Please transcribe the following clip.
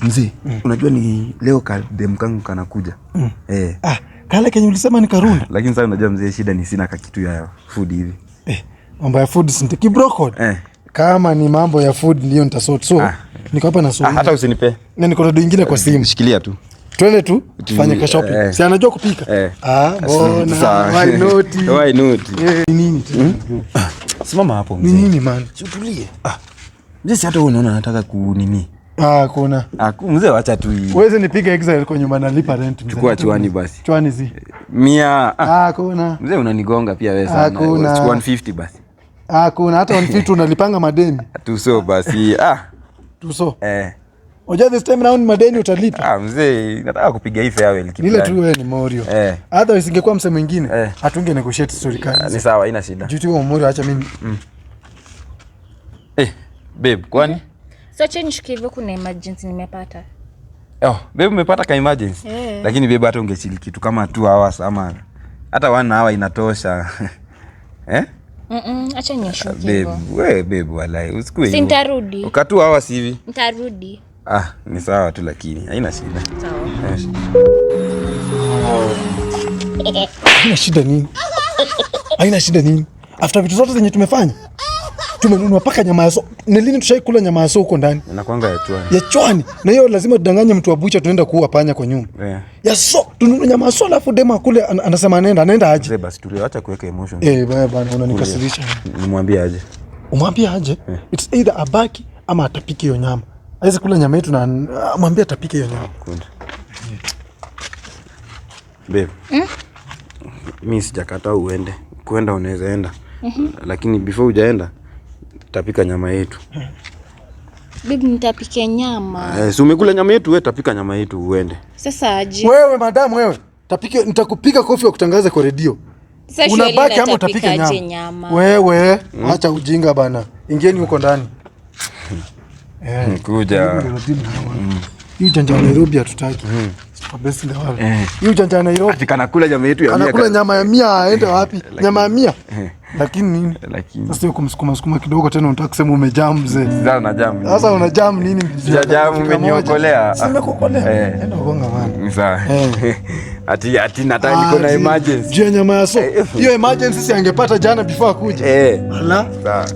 Mzee, unajua ni leo kadem kangu kanakuja. Eh. Ah, kale kenye ulisema ni karunda. Lakini sasa unajua mzee, shida ni sina kakitu ya food hivi. Eh, mambo ya food si kibrocode. Eh. Kama ni mambo ya food ndio nitasort. So, niko hapa na Ah, hata usinipe. Na niko na do ingine kwa simu. Shikilia tu. Twende tu tufanye ka shopping. Eh. Si anajua kupika? Eh. Ah, mbona Sawa. why not? Why not? Eh, ni nini tena? Simama hapo Ni mzee. nini man? Si utulie. Ah. Mzee, si hata wewe unaona nataka kunini? Ah, kuna. Ah, mzee wacha tu hii. Uweze nipiga exile kwa nyumba nalipa rent mzee. Chukua chwani basi. Chwani zi. Mia. Ah, Ah, kuna. mzee unanigonga pia wewe sana. Hakuna. Chukua 150 basi. Ah, kuna hata 150 unalipanga madeni. Tuso basi. Ah. Tuso. Eh. Unajua this time round madeni utalipa. Ah, mzee nataka kupiga hii farewell Ni ile kiplani. tu wewe ni Morio. Eh. Otherwise ingekuwa mse mwingine Eh. hatunge negotiate story kali. Ni sawa, haina shida. Juu tu wewe Morio, acha mimi. Eh, babe, kwani? So acha nishuke hivyo, kuna emergency nimepata. Oh, babe umepata ka emergency. Eh. Lakini babe hata ungechill kitu kama 2 hours ama hata 1 hour inatosha. Eh? Acha nishuke Babe, hivyo. we babe walai, usikue Si hivyo. nitarudi. Uka 2 hours hivi. Nitarudi. Ah, ni sawa tu lakini haina shida. Sawa. Eh. Haina shida nini? Haina shida nini? After vitu zote zenye tumefanya, tumenunua paka nyama ya so. Ni lini tushaikula nyama ya so huko ndani? Inakuanga ya chwani. Ya chwani. Na hiyo lazima tudanganye mtu wa bucha tunaenda kuua panya kwa nyumba. Eh. Ya so, tununue nyama ya so alafu dema akule anasema anaenda aje. Mzee basi tulia, acha kuweka emotion. Eh, bana bana unanikasirisha. Nimwambie aje. Umwambie aje? It's either abaki ama atapike hiyo nyama. Hawezi kula nyama yetu na mwambie atapike hiyo nyama. Kunda. Babe. Mi sijakataa uende. Kwenda unaweza enda. Lakini before hujaenda tapika nyama yetu. Babe, nitapika nyama. Eh, si umekula nyama yetu wewe, tapika nyama yetu uende. Sasa aje? Wewe madam wewe, tapike nitakupiga kofi wa kutangaza kwa redio. Sasa surely Unabaki ama natapika utapika aje nyama? nyama? Wewe, acha ujinga bana. Ingieni huko ndani. Eh. Kuja. Hii ujanja wa Nairobi hatutaki. Kwa best in the world. Eh. Hii ujanja wa Nairobi. Ati kanakula nyama yetu ya mia. Anakula nyama ya 100 aende wapi? Nyama ya 100. Lakini nini? Lakini Sasa hiyo kumsukuma sukuma kidogo tena unataka kusema umejam mzee. sasa na jam. Sasa una jam nini? Sijajam, umeniokolea. Si nimekuokolea. Eh. Enda ugonga bana. Ni sawa. Eh. Ati nataka niko na Ah, emergency. Juu ya nyama ya so. Eh. Hiyo emergency si angepata jana before akuje. Eh. Ala. Sawa.